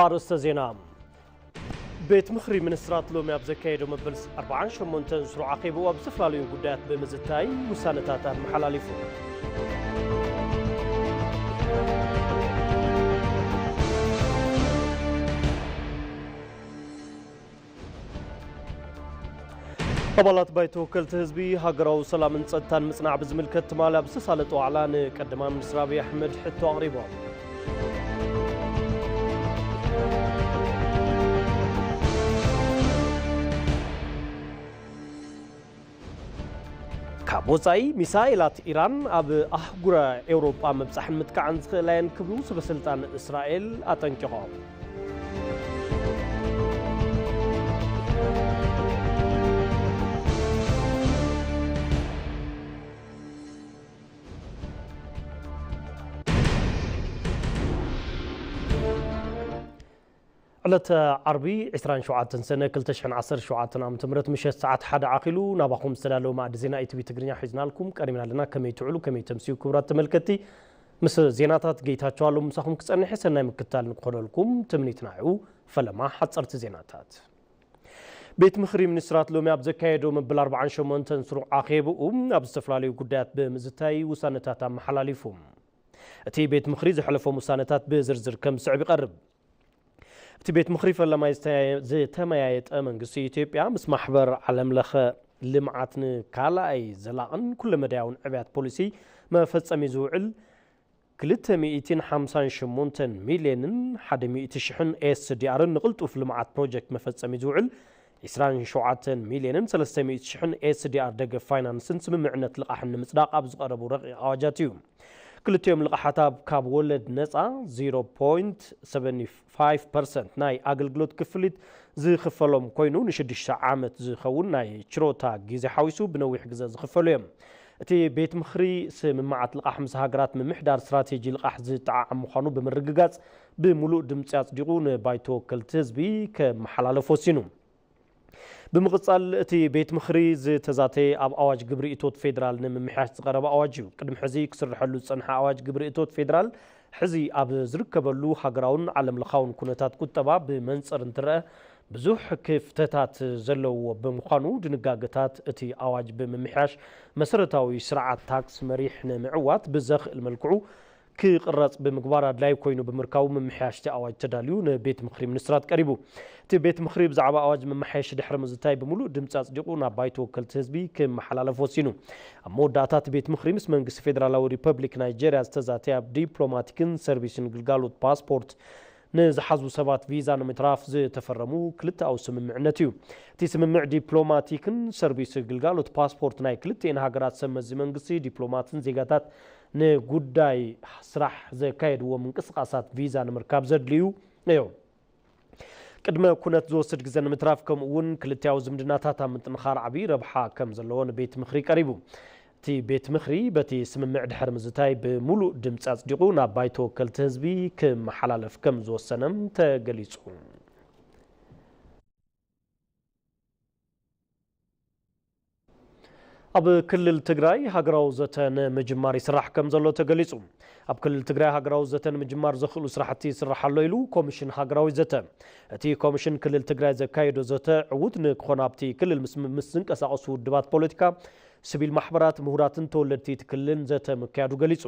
ኣርእስተ ዜና። ቤት ምኽሪ ሚኒስትራት ሎሚ ኣብ ዘካየዶ መበል ኣርባዓን ሸሞንተን ስሩዕ ኣኼብኡ ኣብ ዝተፈላለዩ ጉዳያት ብምዝታይ ውሳነታት ኣመሓላሊፉ። ኣባላት ባይቶ ወከልቲ ህዝቢ ሃገራዊ ሰላምን ጸጥታን ምጽናዕ ብዝምልከት ትማሊ ኣብ ዝተሳለጠ ዋዕላ ንቀዳማይ ሚኒስትር ኣብይ ኣሕመድ ሕቶ ኣቕሪቦም። ካብ ወጻኢ፣ ሚሳኤላት ኢራን ኣብ ኣህጉረ ኤውሮጳ ምብጻሕን ምጥቃዕን ዝኽእላ እየን ክብሉ ሰበስልጣን እስራኤል ኣጠንቂቖም። ዕለተ ዓርቢ ዕስራን ሸውዓተን ሰነ ክልተ ሽሕን ዓሰርተ ሸውዓተን ዓመተ ምህረት ምሸት ሰዓት ሓደ ዓኺሉ ናባኹም ዝተዳለወ ማእዲ ዜና ኢቲቪ ትግርኛ ሒዝናልኩም ቀሪብና ኣለና። ከመይ ትውዕሉ፣ ከመይ ተምስዩ ክቡራት ተመልከትቲ? ምስ ዜናታት ጌታቸው ኣለሙ ምሳኹም ክጸንሕ ሰናይ ምክትታል ንክኾነልኩም ትምኒትና እዩ። ፈለማ ሓጸርቲ ዜናታት። ቤት ምኽሪ ሚኒስትራት ሎሚ ኣብ ዘካየዶ መበል ኣርባዓን ሸሞንተን ስሩዕ ኣኼብኡ ኣብ ዝተፈላለዩ ጉዳያት ብምዝታይ ውሳነታት ኣመሓላሊፉ። እቲ ቤት ምኽሪ ዘሕለፎም ውሳነታት ብዝርዝር ከም ዝስዕብ ይቐርብ። እቲ ቤት ምኽሪ ፈለማይ ዝተያ-፣ ዝተመያየጠ መንግስቲ ኢትዮጵያ ምስ ማሕበር ዓለም ለኸ ልምዓት ንካልኣይ ዘላቕን ኩለመዳያውን ዕብያት ፖሊሲ መፈጸሚ ዝውዕል ክልተ ሚእትን ሓምሳን ሸሞንተን ሚልዮንን ሓደ ሚእቲ ሽሕን ኤስዲኣርን ንቕልጡፍ ልምዓት ፕሮጀክት መፈጸሚ ዝውዕል ዕስራን ሸውዓተን ሚልዮንን ሰለስተ ሚእቲ ሽሕን ኤስዲኣር ደገፍ ፋይናንስን ስምምዕነት ልቓሕን ንምጽዳቕ ኣብ ዝቐረቡ ረቂቕ ኣዋጃት እዩ። ክልቲኦም ልቓሓት ኣብ ካብ ወለድ ነጻ ዜሮ ፖይንት ሰቨን ፋይቭ ፐርሰንት ናይ ኣገልግሎት ክፍሊት ዝኽፈሎም ኮይኑ፣ ንሽዱሽተ ዓመት ዝኸውን ናይ ችሮታ ግዜ ሓዊሱ ብነዊሕ ግዜ ዝኽፈሉ እዮም። እቲ ቤት ምኽሪ ስምምዓት ልቓሕ ምስ ሃገራት ምምሕዳር ስትራቴጂ ልቓሕ ዝጠዓዓም ምዃኑ ብምርግጋጽ፣ ብምሉእ ድምጺ ኣጽዲቑ ንባይቶ ወከልቲ ህዝቢ ከመሓላለፍ ወሲኑ። ብምቕጻል፣ እቲ ቤት ምኽሪ ዝተዛተየ ኣብ ኣዋጅ ግብሪ እቶት ፌደራል ንምምሕያሽ ዝቐረበ ኣዋጅ እዩ። ቅድሚ ሕዚ ክስርሐሉ ዝጸንሐ ኣዋጅ ግብሪ እቶት ፌደራል፣ ሕዚ ኣብ ዝርከበሉ ሃገራውን ዓለምለኻውን ኩነታት ቁጠባ ብመንጽር እንትረአ፣ ብዙሕ ክፍተታት ዘለዎ ብምዃኑ፣ ድንጋገታት እቲ ኣዋጅ ብምምሕያሽ፣ መሰረታዊ ስርዓት ታክስ መሪሕ ንምዕዋት ብዘኽእል መልክዑ ክቕረጽ ብምግባር ኣድላዪ ኮይኑ ብምርካቡ፣ ምምሕያሽ እቲ ኣዋጅ ተዳልዩ ንቤት ምኽሪ ሚኒስትራት ቀሪቡ። እቲ ቤት ምኽሪ ብዛዕባ ኣዋጅ መመሓየሺ ድሕሪ ምዝታይ፣ ብምሉእ ድምጺ ኣጽዲቑ ናብ ባይቶ ወከልቲ ህዝቢ ክመሓላለፍ ወሲኑ። ኣብ መወዳእታ፣ እቲ ቤት ምኽሪ ምስ መንግስቲ ፌደራላዊ ሪፐብሊክ ናይጄርያ ዝተዛተየ፣ ኣብ ዲፕሎማቲክን ሰርቪስን ግልጋሎት ፓስፖርት ንዝሓዙ ሰባት ቪዛ ንምትራፍ ዝተፈረሙ ክልተኣዊ ስምምዕነት እዩ። እቲ ስምምዕ፣ ዲፕሎማቲክን ሰርቪስ ግልጋሎት ፓስፖርት ናይ ክልቲኤን ሃገራት ሰብ መዚ መንግስቲ፣ ዲፕሎማትን ዜጋታት ንጉዳይ ስራሕ ዘካየድዎ ምንቅስቓሳት ቪዛ ንምርካብ ዘድልዩ እዮም። ቅድመ ኩነት ዝወስድ ግዜ ንምትራፍ፣ ከምኡ እውን ክልቲኣዊ ዝምድናታት ኣብ ምጥንኻር ዓብዪ ረብሓ ከም ዘለዎ ንቤት ምኽሪ ቀሪቡ። እቲ ቤት ምኽሪ በቲ ስምምዕ ድሕሪ ምዝታይ፣ ብምሉእ ድምፂ ኣፅዲቑ ናብ ባይቶ ወከልቲ ህዝቢ ክመሓላለፍ ከም ዝወሰነም ተገሊፁ። ኣብ ክልል ትግራይ ሃገራዊ ዘተ ንምጅማር ይስራሕ ከም ዘሎ ተገሊጹ። ኣብ ክልል ትግራይ ሃገራዊ ዘተ ንምጅማር ዘኽእሉ ስራሕቲ ይስራሕ ኣሎ ኢሉ ኮሚሽን ሃገራዊ ዘተ። እቲ ኮሚሽን ክልል ትግራይ ዘካየዶ ዘተ ዕዉት ንክኾን ኣብቲ ክልል ምስ፣ ምስ ዝንቀሳቐሱ ውድባት ፖለቲካ፣ ሲቪል ማሕበራት፣ ምሁራትን ተወለድቲ እቲ ክልልን ዘተ ምክያዱ ገሊጹ።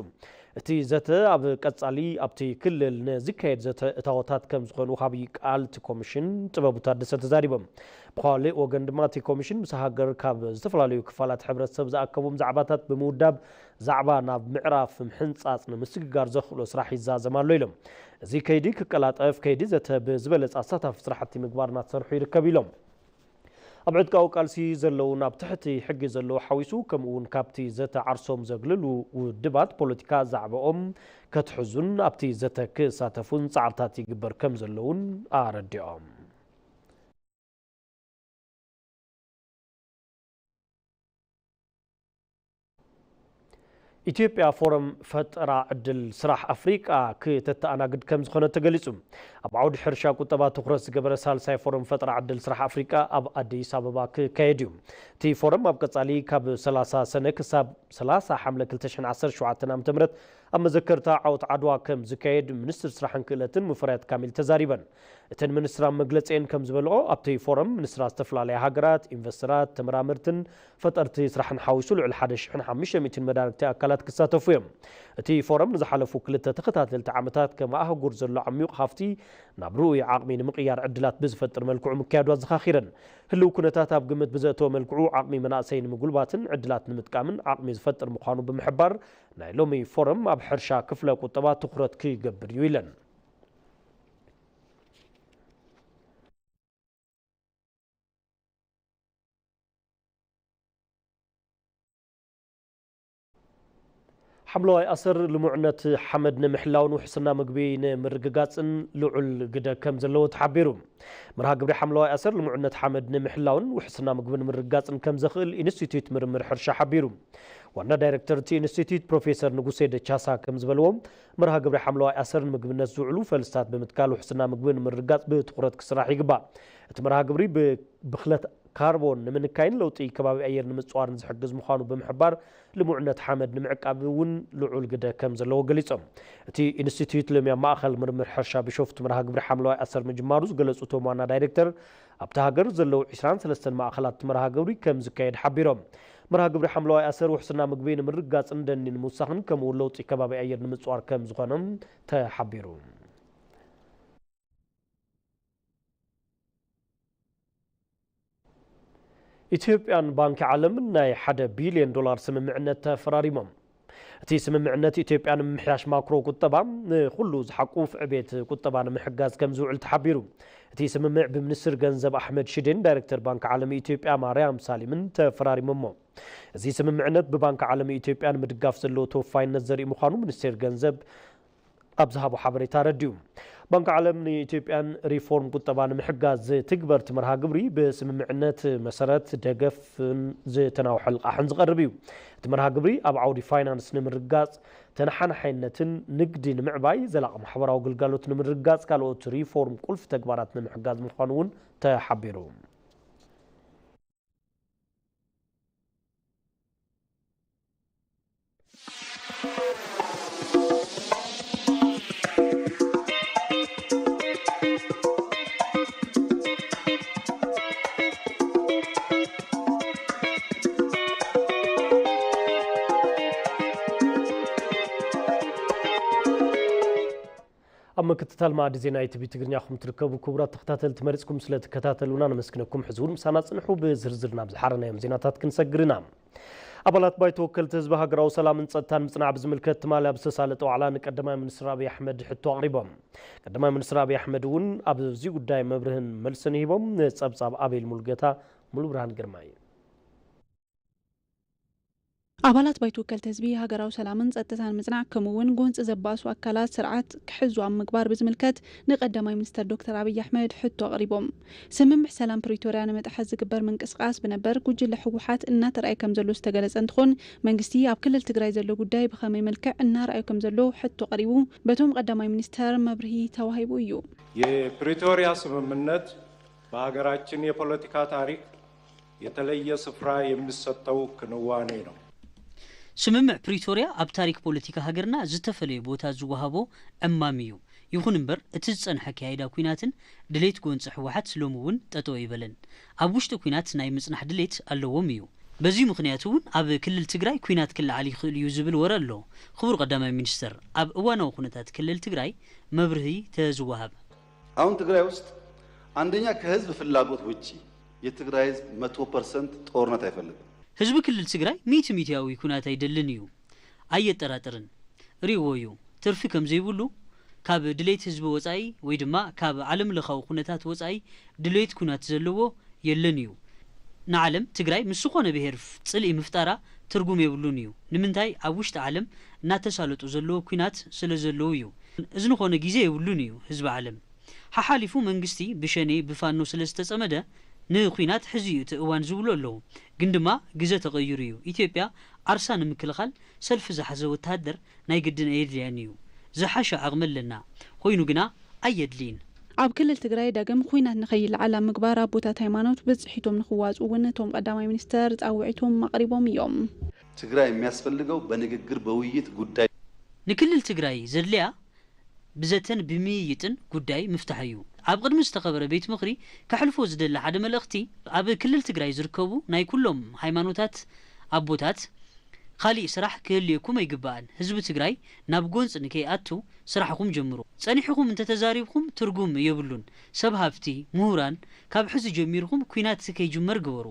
እቲ ዘተ ኣብ ቀጻሊ ኣብቲ ክልል ንዝካየድ ዘተ እታዎታት ከም ዝኾኑ ወሃቢ ቃል እቲ ኮሚሽን ጥበቡ ታደሰ ተዛሪቦም። ብኻልእ ወገን ድማ እቲ ኮሚሽን ምስ ሃገር ካብ ዝተፈላለዩ ክፋላት ሕብረተሰብ ዝኣከቦም ዛዕባታት ብምውዳብ ዛዕባ ናብ ምዕራፍ ምሕንጻጽ ንምስግጋር ዘኽእሎ ስራሕ ይዛዘም ኣሎ ኢሎም። እዚ ከይዲ ክቀላጠፍ ከይዲ ዘተ ብዝበለጸ ኣሳታፊ ስራሕቲ ምግባር እናተሰርሑ ይርከብ ኢሎም። ኣብ ዕጥቃዊ ቃልሲ ዘለውን ኣብ ትሕቲ ሕጊ ዘለዉ ሓዊሱ፣ ከምኡ እውን ካብቲ ዘተ ዓርሶም ዘግልሉ ውድባት ፖለቲካ ዛዕባኦም ከትሕዙን ኣብቲ ዘተ ክሳተፉን ጻዕርታት ይግበር ከም ዘለውን ኣረዲኦም። ኢትዮጵያ ፎረም ፈጠራ ዕድል ስራሕ ኣፍሪቃ ክተተኣናግድ ከም ዝኾነ ተገሊጹ። ኣብ ዓውዲ ሕርሻ ቁጠባ ትኹረት ዝገበረ ሳልሳይ ፎረም ፈጠራ ዕድል ስራሕ ኣፍሪቃ ኣብ ኣዲስ ኣበባ ክካየድ እዩ። እቲ ፎረም ኣብ ቀጻሊ ካብ ሰላሳ ሰነ ክሳብ ሰላሳ ሓምለ ክልተ ሽሕን ዓሰርተ ሸውዓተን ዓመተ ምህረት ኣብ መዘከርታ ዓወት ዓድዋ ከም ዝካየድ ሚኒስትር ስራሕን ክእለትን ሙፈሪያት ካሚል ተዛሪበን። እተን ሚኒስትር ኣብ መግለጺኤን ከም ዝበልኦ፣ ኣብቲ ፎረም ሚኒስትራት ዝተፈላለያ ሃገራት፣ ኢንቨስተራት፣ ተመራመርትን ፈጠርቲ ስራሕን ሓዊሱ ልዕሊ ሓደ ሽሕን ሓሙሽተ ሚእትን መዳርግቲ ኣካላት ክሳተፉ እዮም። እቲ ፎረም ንዝሓለፉ ክልተ ተኸታተልቲ ዓመታት ከም ኣህጉር ዘሎ ዓሚቕ ሃፍቲ ናብ ርኡይ ዓቕሚ ንምቕያር ዕድላት ብዝፈጥር መልክዑ ምክያዱ ኣዘኻኺረን። ህልው ኩነታት ኣብ ግምት ብዘእተወ መልክዑ ዓቕሚ መናእሰይ ንምጉልባትን ዕድላት ንምጥቃምን ዓቕሚ ዝፈጥር ምዃኑ ብምሕባር፣ ናይ ሎሚ ፎረም ኣብ ሕርሻ ክፍለ ቁጠባ ትኹረት ክገብር እዩ ኢለን። ሓምለዋይ ኣሰር ልሙዕነት ሓመድ ንምሕላውን ውሕስና ምግቢ ንምርግጋጽን ልዑል ግደ ከም ዘለዎ ተሓቢሩ። መርሃ ግብሪ ሓምለዋይ ኣሰር ልሙዕነት ሓመድ ንምሕላውን ውሕስና ምግቢ ንምርግጋጽን ከም ዘኽእል ኢንስቲትዩት ምርምር ሕርሻ ሓቢሩ። ዋና ዳይሬክተር እቲ ኢንስቲትዩት ፕሮፌሰር ንጉሴ ደቻሳ ከም ዝበልዎ፣ መርሃ ግብሪ ሓምለዋይ ኣሰር ንምግብነት ዝውዕሉ ፈልስታት ብምትካል ውሕስና ምግቢ ንምርግጋጽ ብትኹረት ክስራሕ ይግባእ። እቲ መርሃ ግብሪ ብብኽለት ካርቦን ንምንካይን ለውጢ ከባቢ ኣየር ንምጽዋርን ዝሕግዝ ምዃኑ ብምሕባር፣ ልሙዕነት ሓመድ ንምዕቃብ እውን ልዑል ግደ ከም ዘለዎ ገሊጾም። እቲ ኢንስቲትዩት ሎሚ ኣብ ማእኸል ምርምር ሕርሻ ቢሾፍቱ መርሃ ግብሪ ሓምለዋይ ኣሰር ምጅማሩ ዝገለጹ እቶም ዋና ዳይሬክተር፣ ኣብታ ሃገር ዘለዉ ዕስራን ሰለስተን ማእኸላት መርሃ ግብሪ ከም ዝካየድ ሓቢሮም። መርሃ ግብሪ ሓምለዋይ ኣሰር ውሕስና ምግቢ ንምርግጋጽን ደኒ ንምውሳኽን ከምኡ እውን ለውጢ ከባቢ ኣየር ንምጽዋር ከም ዝኾነ ተሓቢሩ። ኢትዮጵያን ባንኪ ዓለምን ናይ ሓደ ቢልዮን ዶላር ስምምዕነት ተፈራሪሞም። እቲ ስምምዕነት ኢትዮጵያ ንምምሕያሽ ማክሮ ቁጠባ፣ ንኹሉ ዝሓቁፍ ዕቤት ቁጠባ ንምሕጋዝ ከም ዝውዕል ተሓቢሩ። እቲ ስምምዕ ብሚኒስትር ገንዘብ ኣሕመድ ሽዴን ዳይሬክተር ባንኪ ዓለም ኢትዮጵያ ማርያም ሳሊምን ተፈራሪሞሞ። እዚ ስምምዕነት ብባንኪ ዓለም ኢትዮጵያ ንምድጋፍ ዘለዎ ተወፋይነት ዘርኢ ምዃኑ ሚኒስቴር ገንዘብ ኣብ ዝሃቦ ሓበሬታ ኣረዲኡ። ባንኪ ዓለም ንኢትዮጵያን ሪፎርም ቁጠባ ንምሕጋዝ ዝትግበር እቲ መርሃ ግብሪ ብስምምዕነት መሰረት ደገፍን ዝተናውሐ ልቓሕን ዝቐርብ እዩ። እቲ መርሃ ግብሪ ኣብ ዓውዲ ፋይናንስ ንምርጋጽ፣ ተነሓናሓይነትን ንግዲ ንምዕባይ፣ ዘላቒ ማሕበራዊ ግልጋሎት ንምርግጋጽ ካልኦት ሪፎርም ቁልፊ ተግባራት ንምሕጋዝ ምዃኑ እውን ተሓቢሩ። ኣብ ምክትታል መኣዲ ዜና ኢቲቪ ትግርኛ ኹም ትርከቡ ክቡራት ተኸታተልቲ፣ መሪጽኩም ስለ ትከታተሉና ነመስግነኩም። ሕዚ እውን ምሳና ጽንሑ፣ ብዝርዝር ናብ ዝሓረናዮም ዜናታት ክንሰግር ኢና። ኣባላት ባይቶ ወከልቲ ህዝቢ ሃገራዊ ሰላምን ጸጥታን ምጽናዕ ብዝምልከት ትማሊ ኣብ ዝተሳለጠ ዋዕላ ንቀዳማይ ሚኒስትር ኣብይ ኣሕመድ ሕቶ ኣቕሪቦም። ቀዳማይ ሚኒስትር ኣብይ ኣሕመድ እውን ኣብዚ ጉዳይ መብርህን መልስን ሂቦም። ንጸብጻብ ኣቤል ሙሉጌታ፣ ሙሉብርሃን ግርማይ። ኣባላት ባይቶ ወከልቲ ህዝቢ ሃገራዊ ሰላምን ጸጥታን ምጽናዕ፣ ከምኡ እውን ጎንጺ ዘባእሱ ኣካላት ስርዓት ክሕዙ ኣብ ምግባር ብዝምልከት ንቀዳማይ ሚኒስተር ዶክተር ኣብይ ኣሕመድ ሕቶ ኣቕሪቦም። ስምምዕ ሰላም ፕሪቶርያ ንምጥሓስ ዝግበር ምንቅስቓስ ብነበር ጉጅለ ህወሓት እናተራእየ ከም ዘሎ ዝተገለጸ እንትኾን፣ መንግስቲ ኣብ ክልል ትግራይ ዘሎ ጉዳይ ብኸመይ መልክዕ እናረኣዩ ከም ዘሎ ሕቶ ቀሪቡ፣ በቶም ቀዳማይ ሚኒስተር መብርሂ ተዋሂቡ እዩ። የፕሪቶሪያ ስምምነት በሀገራችን የፖለቲካ ታሪክ የተለየ ስፍራ የሚሰጠው ክንዋኔ ነው። ስምምዕ ፕሪቶርያ ኣብ ታሪክ ፖለቲካ ሃገርና ዝተፈለየ ቦታ ዝወሃቦ ዕማም እዩ። ይኹን እምበር፣ እቲ ዝጸንሐ ኣካያይዳ ኲናትን ድሌት ጎንጺ ህወሓት ሎሚ እውን ጠጠው ኣይበለን። ኣብ ውሽጢ ኲናት ናይ ምጽናሕ ድሌት ኣለዎም እዩ። በዚ ምኽንያት እውን ኣብ ክልል ትግራይ ኲናት ክለዓል ይኽእል እዩ ዝብል ወረ ኣሎ። ክቡር ቀዳማይ ሚኒስተር፣ ኣብ እዋናዊ ኩነታት ክልል ትግራይ መብርሂ ተዝወሃብ። አሁን ትግራይ ውስጥ አንደኛ ከህዝብ ፍላጎት ውጪ የትግራይ ህዝብ መቶ ፐርሰንት ጦርነት አይፈልግም። ህዝቢ ክልል ትግራይ ሚእቲ ሚእቲያዊ ኩናት ኣይደልን እዩ። ኣየጠራጥርን። ርእይዎ እዩ። ትርፊ ከም ዘይብሉ፣ ካብ ድሌት ህዝቢ ወጻኢ ወይ ድማ ካብ ዓለም ለኻዊ ኩነታት ወጻኢ ድሌት ኩናት ዘለዎ የለን እዩ። ንዓለም ትግራይ ምስ ዝኾነ ብሄር ፍ-፣ ጽልኢ ምፍጣራ ትርጉም የብሉን እዩ። ንምንታይ ኣብ ውሽጢ ዓለም እናተሳለጡ ዘለዎ ኩናት ስለ ዘለዉ እዩ። እዚ ንኾነ ግዜ የብሉን እዩ ህዝቢ ዓለም። ሓሓሊፉ መንግስቲ ብሸኔ ብፋኖ ስለ ዝተጸመደ ንኩናት ሕዚ እዩ እቲ እዋን ዝብሉ ኣለዉ። ግን ድማ ግዘ ተቐይሩ እዩ። ኢትዮጵያ ዓርሳ ንምክልኻል ሰልፊ ዝሓዘ ወተሃደር ናይ ግድን ኣየድልያን እዩ። ዝሓሸ ዓቕሚ ኣለና። ኮይኑ ግና ኣየድልይን። ኣብ ክልል ትግራይ ዳግም ኩናት ንኸይለዓል ኣብ ምግባር ኣቦታት ሃይማኖት ብፅሒቶም ንክዋፅኡ እውን እቶም ቀዳማይ ሚኒስተር ፃውዒቶም ኣቕሪቦም እዮም። ትግራይ የሚያስፈልገው በንግግር በውይይት ጉዳይ። ንክልል ትግራይ ዘድልያ ብዘተን ብምይይጥን ጉዳይ ምፍታሕ እዩ። ኣብ ቅድሚ ዝተኸበረ ቤት ምኽሪ ከሕልፎ ዝደሊ ሓደ መልእኽቲ፣ ኣብ ክልል ትግራይ ዝርከቡ ናይ ኩሎም ሃይማኖታት ኣቦታት ካሊእ ስራሕ ክህልየኩም ኣይግባእን። ህዝቢ ትግራይ ናብ ጎንፂ ንከይኣቱ ስራሕኹም ጀምሩ። ጸኒሕኹም እንተተዛሪብኹም ትርጉም የብሉን። ሰብ ሃፍቲ፣ ምሁራን፣ ካብ ሕዚ ጀሚርኹም ኲናት ከይጅመር ግበሩ።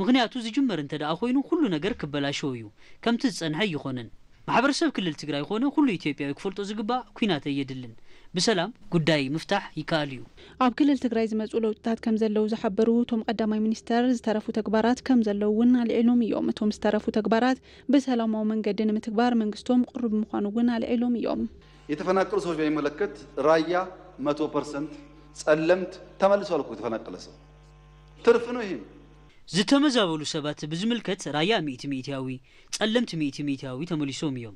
ምኽንያቱ ዝጅመር እንተ ደኣ ኮይኑ ኩሉ ነገር ክበላሸው እዩ። ከምቲ ዝጸንሐ ኣይኾነን። ማሕበረሰብ ክልል ትግራይ ኮነ ኩሉ ኢትዮጵያዊ ክፈልጦ ዝግባእ ኲናት ኣየድልን። ብሰላም ጉዳይ ምፍታሕ ይከኣል እዩ። ኣብ ክልል ትግራይ ዝመፁ ለውጥታት ከም ዘለዉ ዝሓበሩ እቶም ቀዳማይ ሚኒስተር፣ ዝተረፉ ተግባራት ከም ዘለዉ እውን ኣልዒሎም እዮም። እቶም ዝተረፉ ተግባራት ብሰላማዊ መንገዲ ንምትግባር መንግስቶም ቅሩብ ምዃኑ እውን ኣልዒሎም እዮም። የተፈናቀሉ ሰዎች በሚመለከት ራያ መቶ ፐርሰንት ጸለምት ተመልሷል እኮ የተፈናቀለ ሰው ትርፍ ነው። ይህም ዝተመዛበሉ ሰባት ብዝምልከት ራያ ሚእቲ ሚእቲያዊ፣ ጸለምት ሚእቲ ሚእቲያዊ ተመሊሶም እዮም።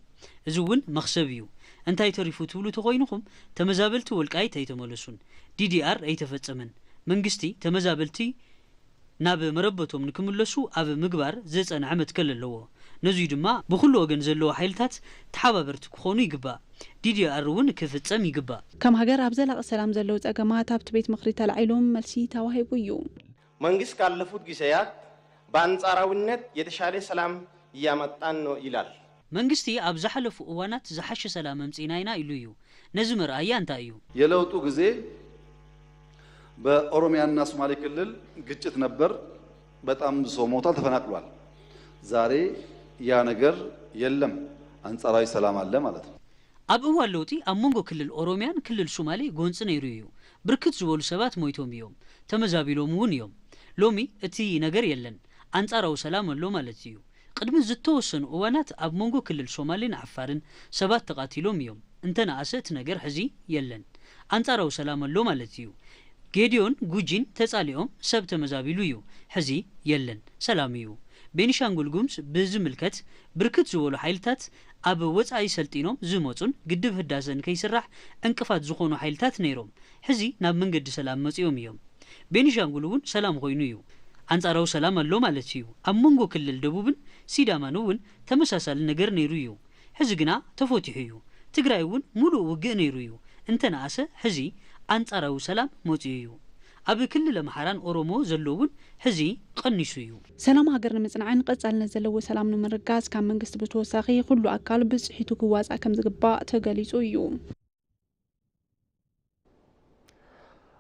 እዚ እውን መኽሰብ እዩ። እንታይ ተሪፉ ትብሉ ተኾይንኹም፣ ተመዛበልቲ ወልቃይት ኣይተመለሱን፣ ዲዲኣር ኣይተፈጸመን። መንግስቲ ተመዛበልቲ ናብ መረበቶም ንክምለሱ ኣብ ምግባር ዝጸንዐ መትከል ኣለዎ። ነዙይ ድማ ብኹሉ ወገን ዘለዉ ሓይልታት ተሓባበርቲ ክኾኑ ይግባእ። ዲዲኣር እውን ክፍጸም ይግባእ። ከም ሃገር ኣብ ዘላቒ ሰላም ዘለዉ ጸገማት ኣብቲ ቤት ምኽሪ ተላዒሎም መልሲ ተዋሂቡ እዩ። መንግስት ካለፉት ጊዜያት በአንጻራዊነት የተሻለ ሰላም እያመጣን ነው ይላል። መንግስቲ ኣብ ዝሓለፉ እዋናት ዝሓሸ ሰላም ኣምጺእና ኢና ኢሉ እዩ። ነዚ መርኣያ እንታይ እዩ? የለውጡ ጊዜ በኦሮሚያና ሶማሌ ክልል ግጭት ነበር። በጣም ብዙ ሰው ሞቷል፣ ተፈናቅሏል። ዛሬ ያ ነገር የለም፣ አንጻራዊ ሰላም አለ ማለት ነው። ኣብ እዋን ለውጢ ኣብ መንጎ ክልል ኦሮሚያን ክልል ሶማሌ ጎንፂ ነይሩ እዩ። ብርክት ዝበሉ ሰባት ሞይቶም እዮም፣ ተመዛቢሎም እውን እዮም። ሎሚ እቲ ነገር የለን፣ ኣንጻራዊ ሰላም ኣሎ ማለት እዩ። ቅድሚ ዝተወሰኑ እዋናት ኣብ መንጎ ክልል ሶማሌን ዓፋርን ሰባት ተቓቲሎም እዮም። እንተነኣሰ እቲ ነገር ሕዚ የለን፣ ኣንጻራዊ ሰላም ኣሎ ማለት እዩ። ጌዲዮን ጉጂን ተጻሊኦም ሰብ ተመዛቢሉ እዩ፣ ሕዚ የለን፣ ሰላም እዩ። ቤኒሻንጉል ጉምዝ ብዝምልከት ብርክት ዝበሉ ሓይልታት ኣብ ወጻኢ ሰልጢኖም ዝመጹን ግድብ ህዳሰ ንከይስራሕ ዕንቅፋት ዝኾኑ ሓይልታት ነይሮም፣ ሕዚ ናብ መንገዲ ሰላም መጺኦም እዮም። ቤኒሻንጉል እውን ሰላም ኮይኑ እዩ፣ ኣንጻራዊ ሰላም ኣሎ ማለት እዩ። ኣብ መንጎ ክልል ደቡብን ሲዳማን እውን ተመሳሳሊ ነገር ነይሩ እዩ። ሕዚ ግና ተፈቲሑ እዩ። ትግራይ እውን ሙሉእ ውግእ ነይሩ እዩ፣ እንተነኣሰ ሕዚ ኣንጻራዊ ሰላም መጺኡ እዩ። ኣብ ክልል ኣምሓራን ኦሮሞ ዘሎ እውን ሕዚ ቀኒሱ እዩ። ሰላም ሃገር ንምጽናዕን ቀጻልነት ዘለዎ ሰላም ንምርጋጽ ካብ መንግስቲ ብተወሳኺ ኩሉ ኣካል ብጽሒቱ ክዋጻእ ከም ዝግባእ ተገሊጹ እዩ።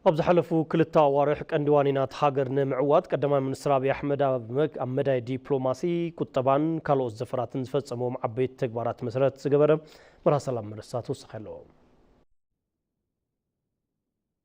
ኣብ ዝሓለፉ ክልተ ኣዋርሕ ቀንዲ ዋኒናት ሃገር ንምዕዋት ቀዳማይ ሚኒስትር ኣብይ ኣሕመድ ኣብ መግ- ኣብ መዳይ ዲፕሎማሲ፣ ቁጠባን ካልኦት ዘፈራትን ዝፈጸምዎም ዓበይቲ ተግባራት መሰረት ዝገበረ መርሃ ሰላም መለሳ ተወሳኺ ኣለዎ።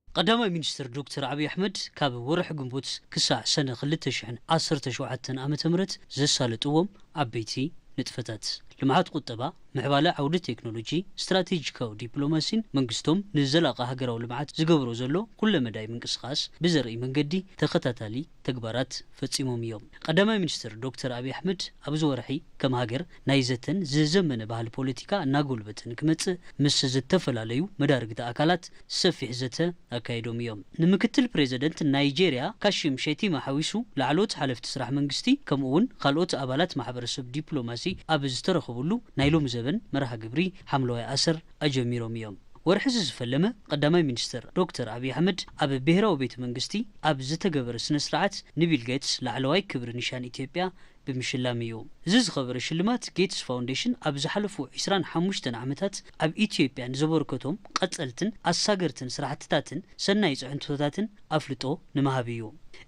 ቀዳማይ ሚኒስትር ዶክተር ኣብይ ኣሕመድ ካብ ወርሒ ግንቦት ክሳዕ ሰነ ክልተ ሽሕን ዓሰርተ ሸውዓተን ዓመተ ምህረት ዘሳለጥዎም ዓበይቲ ንጥፈታት፣ ልምዓት ቁጠባ፣ ምዕባለ ዓውዲ ቴክኖሎጂ፣ ስትራቴጂካዊ ዲፕሎማሲን መንግስቶም ንዘላቒ ሃገራዊ ልምዓት ዝገብሮ ዘሎ ኩለመዳይ ምንቅስቓስ ብዘርኢ መንገዲ ተኸታታሊ ተግባራት ፈጺሞም እዮም። ቀዳማይ ሚኒስትር ዶክተር ኣብይ ኣሕመድ ኣብዚ ወርሒ ከም ሃገር ናይ ዘተን ዝዘመነ ባህሊ ፖለቲካ እናጎልበተ ንክመጽእ ምስ ዝተፈላለዩ መዳርግቲ ኣካላት ሰፊሕ ዘተ ኣካይዶም እዮም። ንምክትል ፕሬዚደንት ናይጄርያ ካሺም ሼቲማ ሓዊሱ ላዕለዎት ሓለፍቲ ስራሕ መንግስቲ ከምኡ እውን ካልኦት ኣባላት ማሕበረሰብ ዲፕሎማሲ ኣብ ዝተረኸብሉ ናይ ሎሚ ዘበን መርሃ ግብሪ ሓምለዋይ ኣሰር ኣጀሚሮም እዮም። ወርሒ እዚ ዝፈለመ ቀዳማይ ሚኒስትር ዶክተር ኣብይ ኣሕመድ ኣብ ብሄራዊ ቤተ መንግስቲ ኣብ ዝተገበረ ስነ ስርዓት ንቢል ጌትስ ላዕለዋይ ክብሪ ኒሻን ኢትዮጵያ ብምሽላም እዩ። እዚ ዝኸበረ ሽልማት ጌትስ ፋውንዴሽን ኣብ ዝሓለፉ ዒስራን ሓሙሽተን ዓመታት ኣብ ኢትዮጵያ ንዘበርከቶም ቀጸልትን ኣሳገርትን ስራሕትታትን ሰናይ ጽዕንቶታትን ኣፍልጦ ንምሃብ እዩ።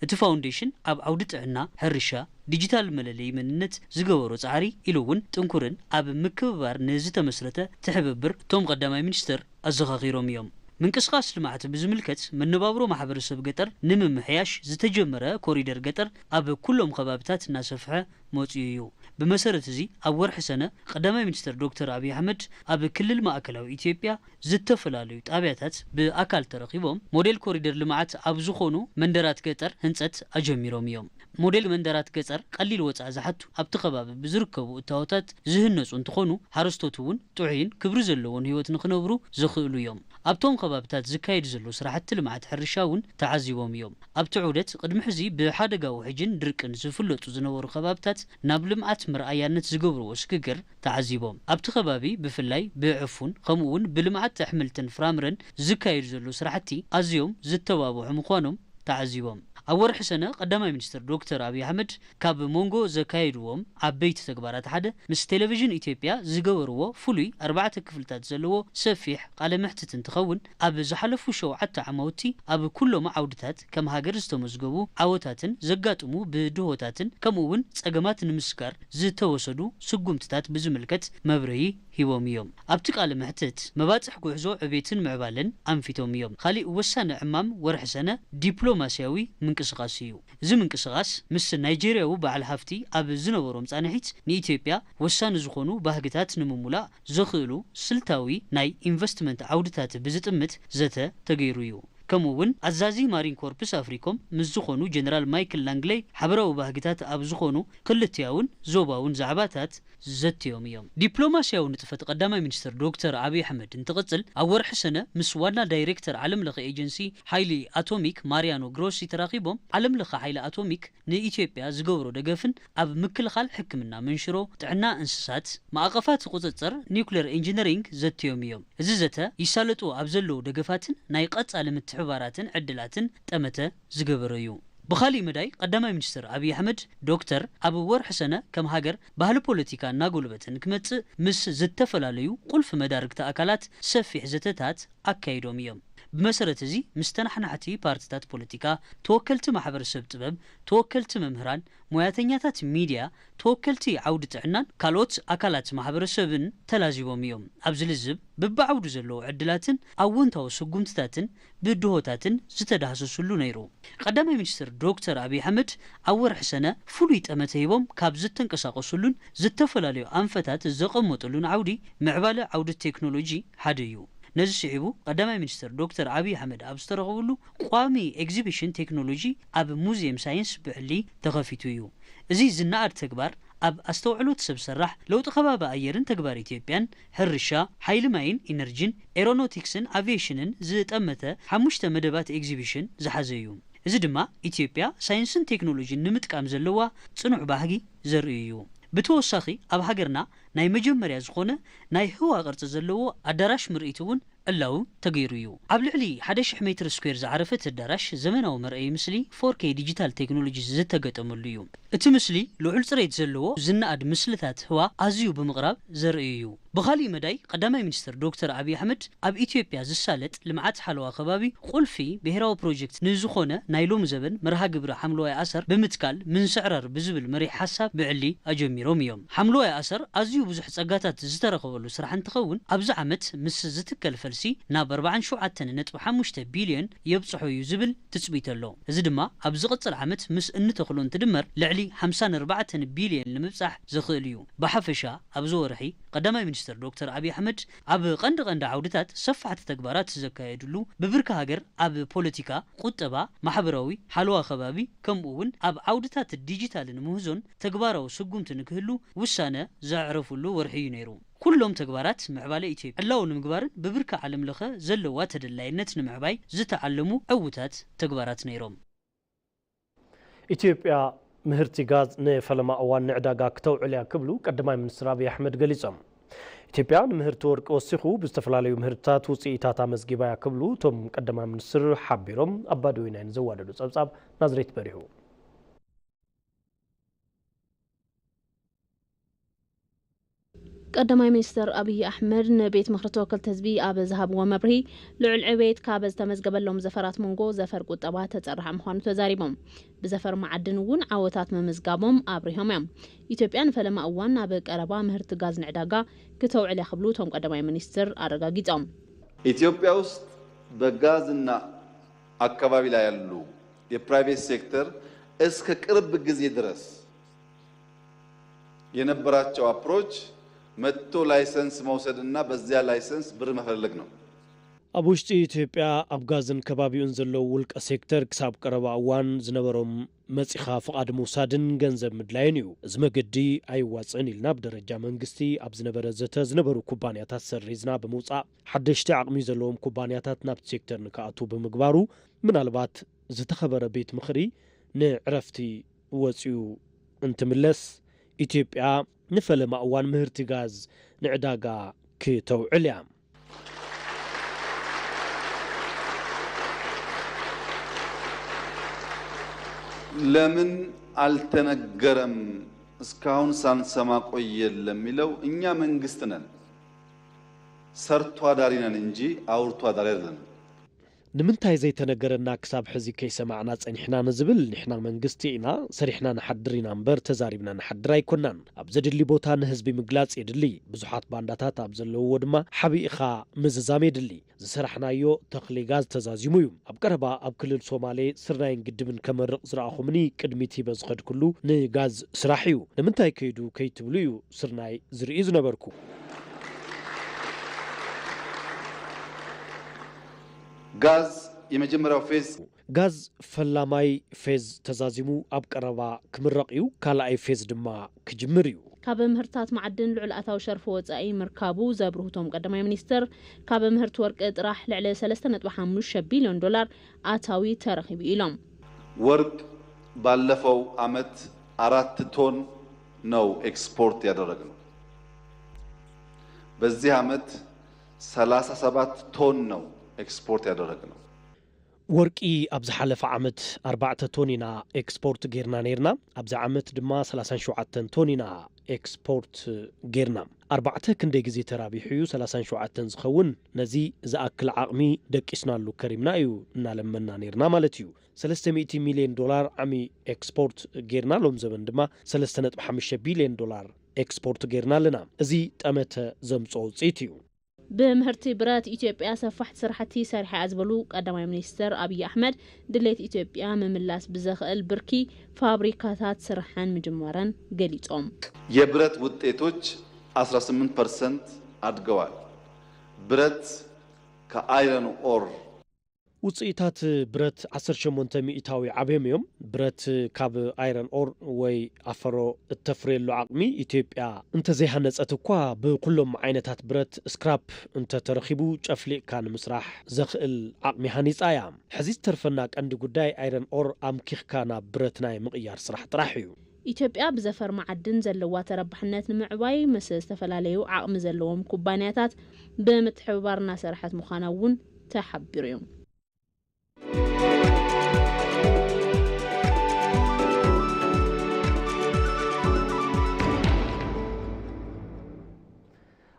እቲ ፋውንዴሽን ኣብ ዓውዲ ጥዕና፣ ሕርሻ፣ ዲጂታል መለለዪ መንነት ዝገበሮ ጻዕሪ ኢሉ እውን ጥንኩርን ኣብ ምክብባር ንዝተመስረተ ትሕብብር እቶም ቀዳማይ ሚኒስትር ኣዘኻኺሮም እዮም። ምንቅስቓስ ልምዓት ብዝምልከት መነባብሮ ማሕበረሰብ ገጠር ንምምሕያሽ ዝተጀመረ ኮሪደር ገጠር ኣብ ኩሎም ከባብታት እናሰፍሐ መፂኡ እዩ። ብመሰረት እዚ ኣብ ወርሒ ሰነ ቀዳማይ ሚኒስትር ዶክተር ኣብይ ኣሕመድ ኣብ ክልል ማእከላዊ ኢትዮጵያ ዝተፈላለዩ ጣብያታት ብኣካል ተረኺቦም ሞዴል ኮሪደር ልምዓት ኣብ ዝኾኑ መንደራት ገጠር ህንፀት ኣጀሚሮም እዮም። ሞዴል መንደራት ገጠር ቀሊል ወፃኢ ዝሓቱ ኣብቲ ከባቢ ብዝርከቡ እታወታት ዝህነፁ እንትኾኑ ሓረስቶት እውን ጥዑይን ክብሪ ዘለዎን ህይወት ንክነብሩ ዘኽእሉ እዮም። ኣብቶም ከባብታት ዝካየድ ዘሎ ስራሕቲ ልምዓት ሕርሻ እውን ተዓዚቦም እዮም። ኣብቲ ዑደት ቅድሚ ሕዚ ብሓደጋ ውሕጅን ድርቅን ዝፍለጡ ዝነበሩ ከባብታት ናብ ልምዓት መርኣያነት ዝገብርዎ ስግግር ተዓዚቦም። ኣብቲ ከባቢ ብፍላይ ብዕፉን ከምኡ እውን ብልምዓት ኣሕምልትን ፍራምረን ዝካየዱ ዘለዉ ስራሕቲ ኣዝዮም ዝተባብሑ ምዃኖም ተዓዚቦም። ኣብ ወርሒ ሰነ ቀዳማይ ሚኒስትር ዶክተር ኣብይ ኣሕመድ ካብ መንጎ ዘካየድዎም ዓበይቲ ተግባራት ሓደ ምስ ቴሌቪዥን ኢትዮጵያ ዝገበርዎ ፍሉይ ኣርባዕተ ክፍልታት ዘለዎ ሰፊሕ ቃለ መሕትት እንትኸውን ኣብ ዝሓለፉ ሸውዓተ ዓማውቲ ኣብ ኩሎም ዓውድታት ከም ሃገር ዝተመዝገቡ ዓወታትን ዘጋጥሙ ብድሆታትን ከምኡ እውን ጸገማት ንምስጋር ዝተወሰዱ ስጉምትታት ብዝምልከት መብርሂ ሂቦም እዮም። ኣብቲ ቃለ መሕትት መባጽሕ ጉዕዞ ዕቤትን ምዕባለን ኣንፊቶም እዮም። ካሊእ ወሳኒ ዕማም ወርሒ ሰነ ዲፕሎማስያዊ ምንቅስቓስ እዩ። እዚ ምንቅስቓስ ምስ ናይጄርያዊ በዓል ሃፍቲ ኣብ ዝነበሮም ጻንሒት ንኢትዮጵያ ወሳኒ ዝኾኑ ባህግታት ንምሙላእ ዘኽእሉ ስልታዊ ናይ ኢንቨስትመንት ዓውድታት ብዝጥምት ዘተ ተገይሩ እዩ። ከምኡ እውን ኣዛዚ ማሪን ኮርፕስ ኣፍሪኮም ምስ ዝኾኑ ጀነራል ማይክል ላንግሌይ ሓበራዊ ባህግታት ኣብ ዝኾኑ ክልቲያውን ዞባውን ዛዕባታት ዘትዮም እዮም። ዲፕሎማስያዊ ንጥፈት ቀዳማይ ሚኒስትር ዶክተር ኣብይ ኣሕመድ እንትቕጽል ኣብ ወርሒ ሰነ ምስ ዋና ዳይሬክተር ዓለም ለኸ ኤጀንሲ ሓይሊ ኣቶሚክ ማሪያኖ ግሮሲ ተራኺቦም ዓለም ለኸ ሓይሊ ኣቶሚክ ንኢትዮጵያ ዝገብሮ ደገፍን ኣብ ምክልኻል ሕክምና መንሽሮ፣ ጥዕና እንስሳት፣ ማዕቐፋት ቁፅፅር ኒውክሌር ኢንጂነሪንግ ዘትዮም እዮም። እዚ ዘተ ይሳለጡ ኣብ ዘለዉ ደገፋትን ናይ ቀፃሊ ምትሕብባራትን ዕድላትን ጠመተ ዝገበረ እዩ። ብኻሊእ መዳይ ቀዳማይ ሚኒስትር ኣብይ ኣሕመድ ዶክተር ኣብ ወርሒ ሰነ ከም ሃገር ባህሊ ፖለቲካ እናጎልበተ ንክመፅእ ምስ ዝተፈላለዩ ቁልፊ መዳርግቲ ኣካላት ሰፊሕ ዘተታት ኣካይዶም እዮም። ብመሰረት እዚ ምስ ተናሓናሕቲ ፓርትታት ፖለቲካ፣ ተወከልቲ ማሕበረሰብ ጥበብ፣ ተወከልቲ መምህራን፣ ሞያተኛታት ሚድያ፣ ተወከልቲ ዓውዲ ጥዕናን ካልኦት ኣካላት ማሕበረሰብን ተላዚቦም እዮም። ኣብዚ ልዝብ ብብዓውዱ ዘለዉ ዕድላትን ኣወንታዊ ስጉምትታትን ብድሆታትን ዝተዳህሰሱሉ ነይሩ። ቀዳማይ ሚኒስትር ዶክተር ኣብይ ኣሕመድ ኣብ ወርሒ ሰነ ፍሉይ ጠመተ ሂቦም ካብ ዝተንቀሳቐሱሉን ዝተፈላለዩ ኣንፈታት ዘቐመጡሉን ዓውዲ ምዕባለ ዓውዲ ቴክኖሎጂ ሓደ እዩ። ነዚ ስዒቡ ቀዳማይ ሚኒስትር ዶክተር ኣብይ ኣሕመድ ኣብ ዝተረኸብሉ ቋሚ ኤግዚቢሽን ቴክኖሎጂ ኣብ ሙዚየም ሳይንስ ብዕሊ ተኸፊቱ እዩ። እዚ ዝነኣድ ተግባር ኣብ ኣስተውዕሎት ሰብ ሰራሕ ለውጢ ከባቢ ኣየርን ተግባር ኢትዮጵያን፣ ሕርሻ፣ ሓይሊ ማይን ኢነርጂን፣ ኤሮኖቲክስን ኣቪዬሽንን ዝጠመተ ሓሙሽተ መደባት ኤግዚቢሽን ዝሓዘ እዩ። እዚ ድማ ኢትዮጵያ ሳይንስን ቴክኖሎጂን ንምጥቃም ዘለዋ ጽኑዕ ባህጊ ዘርኢ እዩ። ብተወሳኺ ኣብ ሃገርና ናይ መጀመርያ ዝኾነ ናይ ህዋ ቅርጺ ዘለዎ ኣዳራሽ ምርኢት እውን ዕላዊ ተገይሩ እዩ። ኣብ ልዕሊ ሓደ ሺሕ ሜትር ስኩዌር ዝዓረፈ እቲ ኣዳራሽ ዘመናዊ መርኣዪ ምስሊ ፎር ኬ ዲጂታል ቴክኖሎጂ ዝተገጠመሉ እዩ። እቲ ምስሊ ልዑል ጽሬት ዘለዎ ዝነኣድ ምስልታት ህዋ ኣዝዩ ብምቕራብ ዘርኢ እዩ። ብኻሊእ መዳይ ቀዳማይ ሚኒስትር ዶክተር ኣብይ ኣሕመድ ኣብ ኢትዮጵያ ዝሳለጥ ልምዓት ሓለዋ ከባቢ ቁልፊ ብሄራዊ ፕሮጀክት ንዝኾነ ናይ ሎም ዘበን መርሃ ግብሪ ሓምለዋይ ኣሰር ብምትካል ምንስዕረር ብዝብል መሪሕ ሓሳብ ብዕሊ ኣጀሚሮም እዮም። ሓምለዋይ ኣሰር ኣዝዩ ብዙሕ ጸጋታት ዝተረኸበሉ ስራሕ እንትኸውን ኣብዚ ዓመት ምስ ዝትከል ፈልሲ ናብ ኣርባዓን ሸውዓተን ነጥቢ ሓሙሽተ ቢልዮን የብጽሖ እዩ ዝብል ትጽቢት ኣሎ። እዚ ድማ ኣብ ዝቕጽል ዓመት ምስ እንተኽሎ እንትድመር ልዕሊ ሓምሳን ኣርባዕተን ቢልዮን ንምብጻሕ ዘኽእል እዩ። ብሓፈሻ ኣብዚ ወርሒ ቀዳማይ ሚኒስትር ዶክተር ኣብይ ኣሕመድ ኣብ ቀንዲ ቀንዲ ዓውድታት ሰፋሕቲ ተግባራት ዘካየድሉ ብብርኪ ሃገር ኣብ ፖለቲካ፣ ቁጠባ፣ ማሕበራዊ፣ ሓለዋ ከባቢ ከምኡ እውን ኣብ ዓውድታት ዲጂታልን ምህዞን ተግባራዊ ስጉምቲ ንክህሉ ውሳነ ዘዕረፍሉ ወርሒ እዩ ነይሩ። ኩሎም ተግባራት ምዕባለ ኢትዮጵያ ዕላዊ ንምግባርን ብብርኪ ዓለም ለኸ ዘለዋ ተደላይነት ንምዕባይ ዝተዓለሙ ዕዉታት ተግባራት ነይሮም። ኢትዮጵያ ምህርቲ ጋዝ ንፈለማ እዋን ንዕዳጋ ክተውዕል እያ ክብሉ ቀዳማይ ሚኒስትር ኣብይ ኣሕመድ ገሊጾም። ኢትዮጵያ ንምህርቲ ወርቂ ወሲኹ ብዝተፈላለዩ ምህርትታት ውፅኢታት ኣመዝጊባ እያ ክብሉ እቶም ቀዳማይ ሚኒስትር ሓቢሮም። ኣባዲ ወይናይ ንዘዋደዶ ጸብጻብ ናዝሬት በሪሁ። ቀዳማይ ሚኒስትር ኣብይ ኣሕመድ ንቤት ምኽሪ ተወከልቲ ህዝቢ ኣብ ዝሃብዎ መብርሂ፣ ልዑል ዕቤት ካብ ዝተመዝገበሎም ዘፈራት መንጎ ዘፈር ቁጠባ ተፀራሒ ምዃኑ ተዛሪቦም። ብዘፈር መዓድን እውን ዓወታት ምምዝጋቦም ኣብሪሆም እዮም። ኢትዮጵያ ንፈለማ እዋን ናብ ቀረባ ምህርቲ ጋዝ ንዕዳጋ ክተውዕል እያ ክብሉ እቶም ቀዳማይ ሚኒስትር ኣረጋጊጾም። ኢትዮጵያ ውስጥ በጋዝና አካባቢ ላይ ያሉ የፕራይቬት ሴክተር እስከ ቅርብ ጊዜ ድረስ የነበራቸው አፕሮች መጥቶ ላይሰንስ መውሰድና በዚያ ላይሰንስ ብር መፈለግ ነው። ኣብ ውሽጢ ኢትዮጵያ ኣብ ጋዝን ከባቢኡን ዘለዉ ውልቀ ሴክተር ክሳብ ቀረባ እዋን ዝነበሮም መጺኻ ፍቓድ ምውሳድን ገንዘብ ምድላይን እዩ። እዚ መገዲ ኣይዋጽእን ኢልና ብደረጃ መንግስቲ ኣብ ዝነበረ ዘተ ዝነበሩ ኩባንያታት ሰሪዝና ብምውጻእ ሓደሽቲ ዓቕሚ ዘለዎም ኩባንያታት ናብቲ ሴክተር ንክኣትዉ ብምግባሩ ምናልባት ዝተኸበረ ቤት ምኽሪ ንዕረፍቲ ወጺኡ እንትምለስ ኢትዮጵያ ንፈለማ እዋን ምህርቲ ጋዝ ንዕዳጋ ክተውዕል እያ። ለምን አልተነገረም እስካሁን ሳንሰማ ቆየን ለሚለው፣ እኛ መንግስት ነን። ሰርቶ አዳሪ ነን እንጂ አውርቶ አዳሪ አይደለንም። ንምንታይ ዘይተነገረና ክሳብ ሕዚ ከይሰማዕና ጸኒሕና ንዝብል፣ ንሕና መንግስቲ ኢና፣ ሰሪሕና ንሓድር ኢና እምበር ተዛሪብና ንሓድር ኣይኮናን። ኣብ ዘድሊ ቦታ ንህዝቢ ምግላጽ የድሊ። ብዙሓት ባንዳታት ኣብ ዘለውዎ ድማ ሓቢእኻ ምዝዛም የድሊ። ዝሰራሕናዮ ተኽሊ ጋዝ ተዛዚሙ እዩ። ኣብ ቀረባ ኣብ ክልል ሶማሌ ስርናይን ግድብን ከመርቕ ዝረኣኹምኒ ቅድሚት ሂበ ዝኸድኩሉ ንጋዝ ስራሕ እዩ። ንምንታይ ከይዱ ከይትብሉ እዩ ስርናይ ዝርኢ ዝነበርኩ። ጋዝ የመጀመሪያው ፌዝ ጋዝ ፈላማይ ፌዝ ተዛዚሙ ኣብ ቀረባ ክምረቕ እዩ። ካልኣይ ፌዝ ድማ ክጅምር እዩ። ካብ ምህርትታት መዓድን ልዑል ኣታዊ ሸርፊ ወፃኢ ምርካቡ ዘብርሁ እቶም ቀዳማይ ሚኒስትር፣ ካብ ምህርቲ ወርቂ ጥራሕ ልዕሊ ሰለስተ ነጥቢ ሓሙሽተ ቢልዮን ዶላር ኣታዊ ተረኺቡ ኢሎም። ወርቅ ባለፈው ዓመት አራት ቶን ነው ኤክስፖርት ያደረግነው። በዚህ ዓመት ሰላሳ ሰባት ቶን ነው ኤክስፖርት ያደረግነው። ወርቂ ኣብ ዝሓለፈ ዓመት ኣርባዕተ ቶን ኢና ኤክስፖርት ጌርና ነይርና። ኣብዚ ዓመት ድማ ሰላሳን ሸውዓተን ቶን ኢና ኤክስፖርት ጌርና። ኣርባዕተ ክንደይ ግዜ ተራቢሑ እዩ ሰላሳን ሸውዓተን ዝኸውን? ነዚ ዝኣክል ዓቕሚ ደቂስናሉ ከሪምና እዩ እናለመና ነይርና ማለት እዩ። ሰለስተ ሚእቲ ሚልዮን ዶላር ዓሚ ኤክስፖርት ጌርና፣ ሎም ዘበን ድማ ሰለስተ ነጥቢ ሓሙሽተ ቢልዮን ዶላር ኤክስፖርት ጌርና ኣለና። እዚ ጠመተ ዘምፅኦ ውፅኢት እዩ። ብምህርቲ ብረት ኢትዮጵያ ሰፋሕቲ ስራሕቲ ሰሪሓ እያ ዝበሉ ቀዳማይ ሚኒስትር ኣብይ ኣሕመድ፣ ድሌት ኢትዮጵያ ምምላስ ብዘኽእል ብርኪ ፋብሪካታት ስርሐን ምጅማረን ገሊጾም። የብረት ውጤቶች አስራ ስምንት ፐርሰንት አድገዋል። ብረት ከአይረን ኦር ውፅኢታት ብረት ዓሰርተ ሸሞንተ ሚእታዊ ዓብዮም እዮም። ብረት ካብ ኣይረን ኦር ወይ ኣፈሮ እተፍርየሉ ዓቕሚ ኢትዮጵያ እንተዘይሃነፀት እኳ፣ ብኩሎም ዓይነታት ብረት ስክራፕ እንተተረኺቡ ጨፍሊቕካ ንምስራሕ ዘኽእል ዓቕሚ ሃኒፃ እያ። ሕዚ ዝተርፈና ቀንዲ ጉዳይ ኣይረን ኦር ኣምኪኽካ ናብ ብረት ናይ ምቕያር ስራሕ ጥራሕ እዩ። ኢትዮጵያ ብዘፈር መዓድን ዘለዋ ተረባሕነት ንምዕባይ ምስ ዝተፈላለዩ ዓቕሚ ዘለዎም ኩባንያታት ብምትሕብባር እናሰርሐት ምዃና እውን ተሓቢሩ እዩ።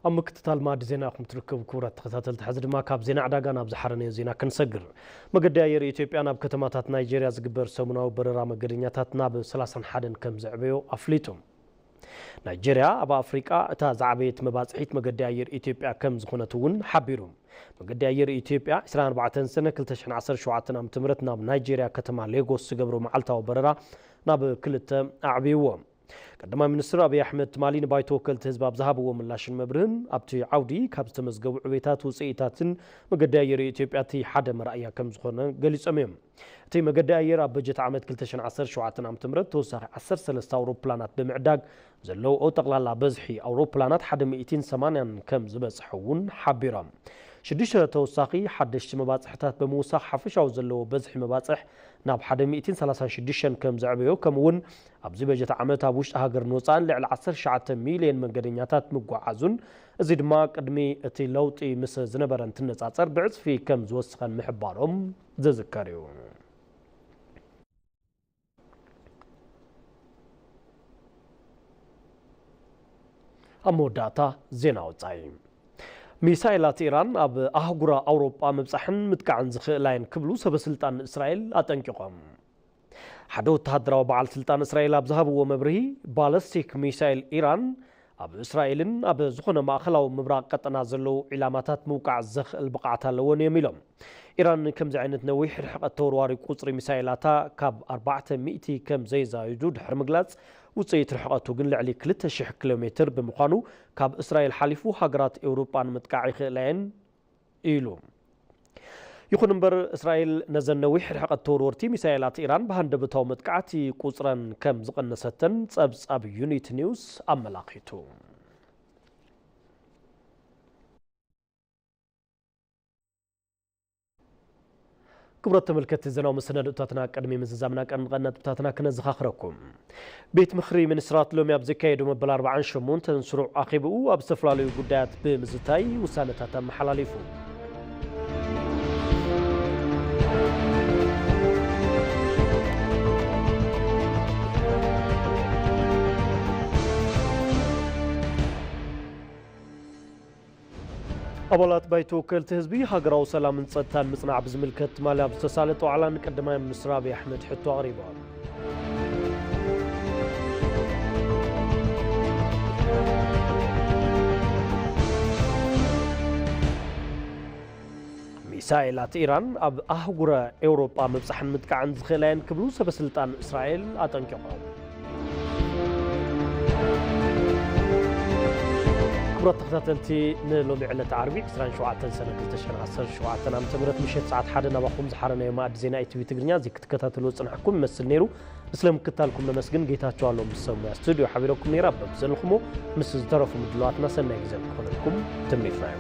ኣብ ምክትታል ማዕዲ ዜና ኢኹም ትርከቡ ክቡራት ተኸታተልቲ። ሕዚ ድማ ካብ ዜና ዕዳጋ ናብ ዝሓረነዮ ዜና ክንሰግር። መገዲ ኣየር ኢትዮጵያ ናብ ከተማታት ናይጄርያ ዝግበር ሰሙናዊ በረራ መገደኛታት ናብ ሰላሳን ሓደን ከም ዘዕበዮ ኣፍሊጡ። ናይጄርያ ኣብ ኣፍሪቃ እታ ዝዓበየት መባጽሒት መገዲ ኣየር ኢትዮጵያ ከም ዝኾነት እውን ሓቢሩ። መገዲ ኣየር ኢትዮጵያ ዕስራን ኣርባዕተን ሰነ ክልተ ሽሕን ዓሰርተ ሸውዓተን ዓመተ ምህረት ናብ ናይጄርያ ከተማ ሌጎስ ዝገብሮ መዓልታዊ በረራ ናብ ክልተ ኣዕብይዎ። ቀዳማይ ሚኒስትር ኣብይ ኣሕመድ ትማሊ ንባይቶ ወከልቲ ህዝቢ ኣብ ዝሃብዎ ምላሽን መብርህን፣ ኣብቲ ዓውዲ ካብ ዝተመዝገቡ ዕቤታት ውፅኢታትን መገዲ ኣየር ኢትዮጵያ እቲ ሓደ መርኣያ ከም ዝኾነ ገሊጾም እዮም። እቲ መገዲ ኣየር ኣብ በጀት ዓመት ክልተ ሽሕን ዓሰርተ ሸውዓተን ዓመተ ምህረት ተወሳኺ ዓሰርተ ሰለስተ ኣውሮፕላናት ብምዕዳግ ዘለውኦ ጠቕላላ በዝሒ ኣውሮፕላናት ሓደ ሚእትን ሰማንያን ከም ዝበጽሐ እውን ሓቢሮም። ሽዱሽተ ተወሳኺ ሓደሽቲ መባጽሕታት ብምውሳኽ ሓፈሻዊ ዘለዎ በዝሒ መባጽሕ ናብ ሓደ ሚእትን ሰላሳን ሽዱሽተን ከም ዘዕበዮ፣ ከምኡ እውን ኣብዚ በጀት ዓመት ኣብ ውሽጢ ሃገርን ወጻእን ልዕሊ ዓሰርተ ትሽዓተ ሚልዮን መንገደኛታት ምጓዓዙን፣ እዚ ድማ ቅድሚ እቲ ለውጢ ምስ ዝነበረ እንትነጻጸር ብዕጽፊ ከም ዝወሰኸን ምሕባሮም ዝዝከር እዩ። ኣብ መወዳእታ ዜና ወጻኢ። ሚሳይላት ኢራን ኣብ ኣህጉራ ኣውሮጳ ምብጻሕን ምጥቃዕን ዝኽእላ እየን ክብሉ ሰበ ስልጣን እስራኤል ኣጠንቂቖም። ሓደ ወተሃደራዊ በዓል ስልጣን እስራኤል ኣብ ዝሃብዎ መብርሂ፣ ባለስቲክ ሚሳይል ኢራን ኣብ እስራኤልን ኣብ ዝኾነ ማእኸላዊ ምብራቕ ቀጠና ዘለዉ ዒላማታት ምውቃዕ ዘኽእል ብቕዓት ኣለወን እዮም ኢሎም። ኢራን ከምዚ ዓይነት ነዊሕ ርሕቐት ተወርዋሪ ቁጽሪ ሚሳይላታ ካብ ኣርባዕተ ሚእቲ ከም ዘየዛይዱ ድሕሪ ምግላጽ፣ ውጽኢት ርሕቐቱ ግን ልዕሊ ክልተ ሽሕ ኪሎ ሜትር ብምዃኑ፣ ካብ እስራኤል ሓሊፉ ሃገራት ኤውሮጳ ንምጥቃዕ ይኽእላ እየን ኢሉ። ይኹን እምበር፣ እስራኤል ነዘን ነዊሕ ርሕቐት ተወርወርቲ ሚሳይላት ኢራን ብሃንደበታዊ መጥቃዕቲ ቁጽረን ከም ዝቐነሰተን ጸብጻብ ዩኒት ኒውስ ኣመላኺቱ። ክቡራት ተመልከትቲ ዜናዊ መሰናድኦታትና፣ ቅድሚ ምዝዛምና ቀንዲ ቀንዲ ነጥብታትና ክነዘኻኽረኩም። ቤት ምኽሪ ሚኒስትራት ሎሚ ኣብ ዘካየዶ መበል ኣርባዓን ሸሞንተን ስሩዕ ኣኼብኡ ኣብ ዝተፈላለዩ ጉዳያት ብምዝታይ ውሳነታት ኣመሓላሊፉ። ኣባላት ባይቶ ወከልቲ ህዝቢ ሃገራዊ ሰላምን ጸጥታን ምጽናዕ ብዝምልከት ትማሊ ኣብ ዝተሳለጠ ዋዕላ ንቀዳማይ ሚኒስትር ኣብይ ኣሕመድ ሕቶ ኣቕሪቦም። ሚሳኤላት ኢራን ኣብ ኣህጉረ ኤውሮጳ ምብጻሕን ምጥቃዕን ዝኽእላ እየን ክብሉ ሰበ ስልጣን እስራኤል ኣጠንቂቖም። ክቡራት ተኸታተልቲ፣ ንሎሚ ዕለተ ዓርቢ ዕስራን ሸውዓተን ሰነ ክልተ ሽሕን ዓሰርተ ሸውዓተን ዓመተ ምህረት ምሸት ሰዓት ሓደ ናባኹም ዝሓረናዮ መኣዲ ዜና ኢቲቪ ትግርኛ እዚ ክትከታተልዎ ዝጸናሕኩም ይመስል ነይሩ። ስለ ምክትታልኩም ነመስግን። ጌታቸው ኣለው ምስ ሰብ ሙያ ስቱድዮ ሓቢረኩም ነይራ። በብዘለኹሞ ምስ ዝተረፉ ምድላዋትና ሰናይ ግዜ ክኾነልኩም ትምኒትና እዩ።